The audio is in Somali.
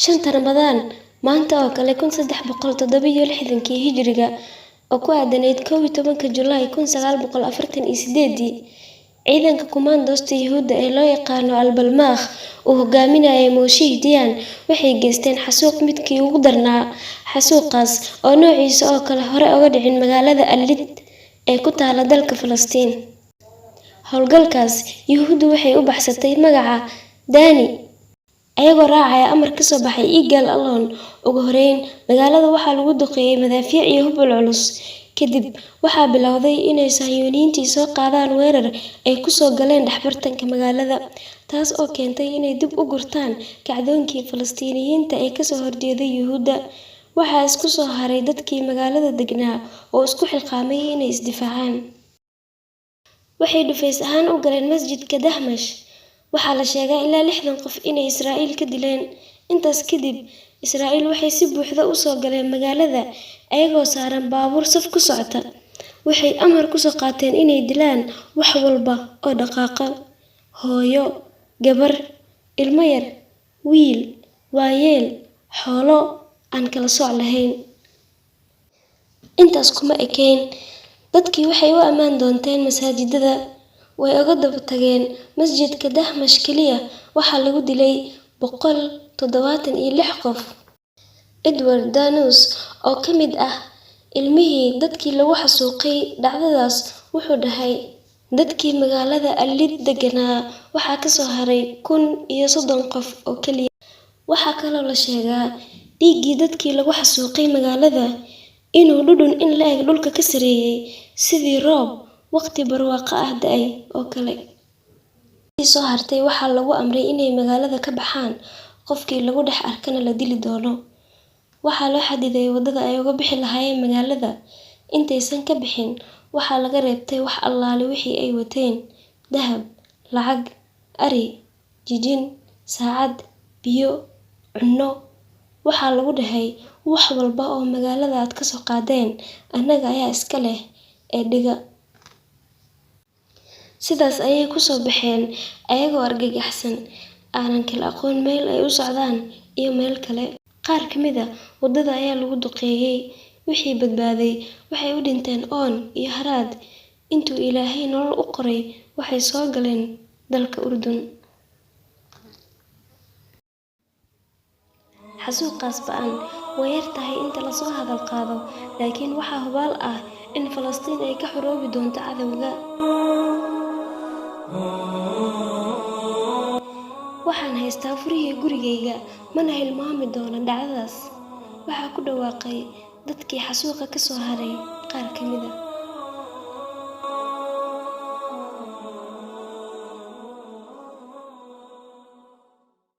5-ta Ramadaan maanta oo kale 1367-kii Hijriga oo ku aadanayd 11-ka Julaay 1948-dii, ciidanka kumaandoosta Yuhuudda ee loo yaqaano Al-Balmaakh uu hogaaminayay Moshe Dayan waxay geysteen xasuuq midkii ugu darnaa, xasuuqaas oo noociisa oo kale hore uga dhicin magaalada Al-Lid ee ku taalla dalka Falastiin. Howlgalkaas Yuhuuddu waxay u baxsatay magaca Dani, ayagoo raacaya amar ka soo baxay Yigal Allon. Ugu horreyn, magaalada waxaa lagu duqeeyay madaafiic iyo hub culus. Kadib waxaa bilowday inay Sahyuuniyiintii soo qaadaan weerar ay ku soo galeen dhexbartanka magaalada, taas oo keentay inay dib u gurtaan kacdoonkii Falastiiniyiinta ee kasoo horjeeday Yuhuudda. Waxaa isku soo haray dadkii magaalada degnaa oo isku xilqaamay inay isdifaacaan. Waxay dhufays ahaan u galeen masjidka Dahmash. Waxaa la sheegaa ilaa 60 qof inay Israa'iil ka dileen. Intaas kadib, Israa'iil waxay si buuxda u soo galeen magaalada ayagoo saaran baabuur saf ku socota. Waxay amar ku soo qaateen inay dilaan wax walba oo dhaqaaqa: hooyo, gabar, ilmo yar, wiil, waayeel, xoolo aan kala sooc lahayn. Intaas kuma ekeyn. Dadkii waxay u ammaan doonteen masaajidada, way uga daba tageen. Masjidka Dahmash kaliya waxaa lagu dilay 176 qof. Edward Danus oo ka mid ah ilmihii dadkii lagu xasuuqay dhacdadaas wuxuu dhahay: "Dadkii magaalada Al-Lid deganaa waxaa ka soo haray 1030 qof oo kaliya." Waxaa kaloo la sheegaa dhiiggii dadkii lagu xasuuqay magaalada inuu dhudhun in la eg dhulka ka sareeyay, sidii roob waqti barwaaqo ah da'ay oo kale. Intii soo hartay waxaa lagu amray inay magaalada ka baxaan, qofkii lagu dhex arkana la dili doono. Waxaa loo xadiday waddada ay uga bixi lahaayeen magaalada. Intaysan ka bixin, waxaa laga reebtay wax allaale wixii ay wateen: dahab, lacag, ari, jijin, saacad, biyo, cunno. Waxaa lagu dhahay: "Wax walba oo magaalada aad ka soo qaadeen annaga ayaa iska leh ee dhiga." Sidaas ayay ku soo baxeen ayagoo argagaxsan, aanan kala aqoon meel ay u socdaan iyo meel kale. Qaar ka mid ah waddada ayaa lagu duqeeyay. Wixii badbaaday waxay u dhinteen oon iyo haraad. Intuu Ilaahay nolol u qoray waxay soo galeen dalka Urdun. Xasuuqaas ba'an way yar tahay inta la soo hadal qaado, laakiin waxaa hubaal ah in Falastiin ay ka xoroobi doonto cadowga. "Waxaan haystaa furihii gurigayga, mana hilmaami doono dhacdadaas," waxaa ku dhawaaqay dadkii xasuuqa ka soo haray qaar ka mid ah.